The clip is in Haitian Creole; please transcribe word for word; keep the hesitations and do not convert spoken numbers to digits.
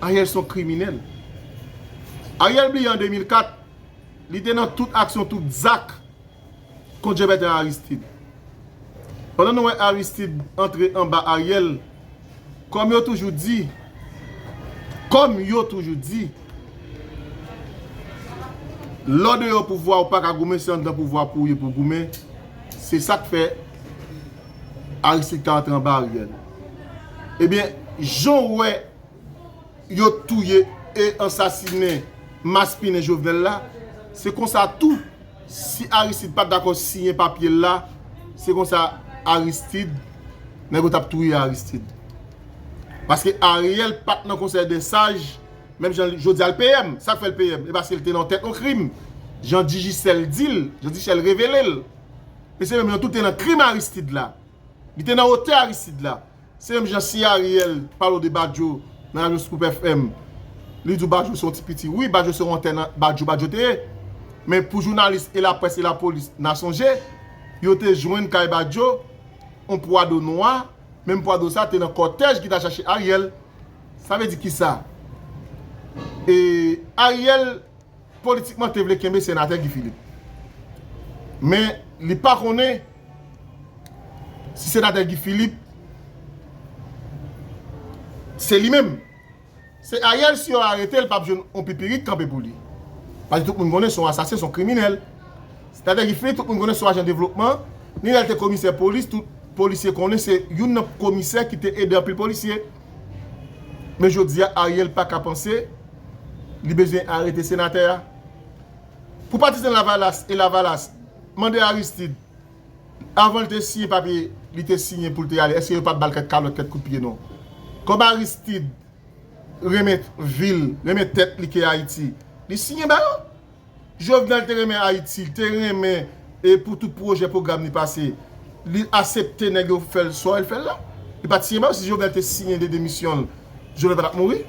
Ariel se yon kriminèl. Ariel bliye an de mil kat, li te nan tout aksyon, tout zak kont Jean Bertrand Aristide. Pandan nou wè Aristide antre anba Ariel, kòm yo toujou di, kòm yo toujou di, lè w deyò pouvwa, ou pa ka goumen, se anndan pouvwa pou w ye pou w goumen. Se sa k fè Aristide ka antre anba Ariel. Ebyen, jan w wè yo touye e ansasinen, maspinen Jovenel la, se konsa tou, si Aristide pa t dakò siyen papye l la, se konsa Aristide, nèg yo t ap touye Aristide. Paske Ariel pa t nan konsèy dè saj, menm jan jodi a l P M. Sa k fè l P M? E paske l te nan tèt yon krim. Jan Digicel di l, jan Digicel revele l. Mesye menm yo tou te nan krim Aristide la. Li te nan wotè Aristide la. Se menm jan si Ariel pale w de Badjo nan radyo Scoop F M, li di w Badjo se yon ti piti. Wi, Badjo se yon antè nan Badjo, Badjo te ye. Men pou jounalis e laprès e lapolis, n a sonje, yo te jwenn kay Badjo yon pwado nwa, menm pwado sa te nan kòtèj ki t al chache Ariel. Sa vle di kisa? E Ariel politikman te vle kenbe senatè Guy Philippe. Men li pa konnen si senatè Guy Philippe se li menm. Se Ariel, si yo arete l, p ap jwenn yon pipirit kanpe pou li. Paske tout moun konnen se yon asasen, se yon kriminèl. Senatè Guy Philippe, tout moun konnen se yon ajan devlopman. Ni lè l te komisè polis, tout polisye konnen se youn nan komisè ki te ede anpil polisye. Men jodi a, Ariel pa ka panse li bezwen arete senatè a. Pou patizan Lavalas e Lavalas mande Aristide, avan l te siyen papye li te siyen pou l te ale, èske yo pa t ba l kèk kalòt, kèk kout pye, non? Kòm Aristide renmen vil, renmen tèt li ke Ayiti, li siyen ba yo. Jovenel te renmen Ayiti, li te renmen, e pou tout pwojè, pwogram li pase, li aksepte nèg yo fè l sa yo fè l la. Li pa t siyen ba yo. Si Jovenel te siyen de demisyon l, Jovenel pa t ap mouri.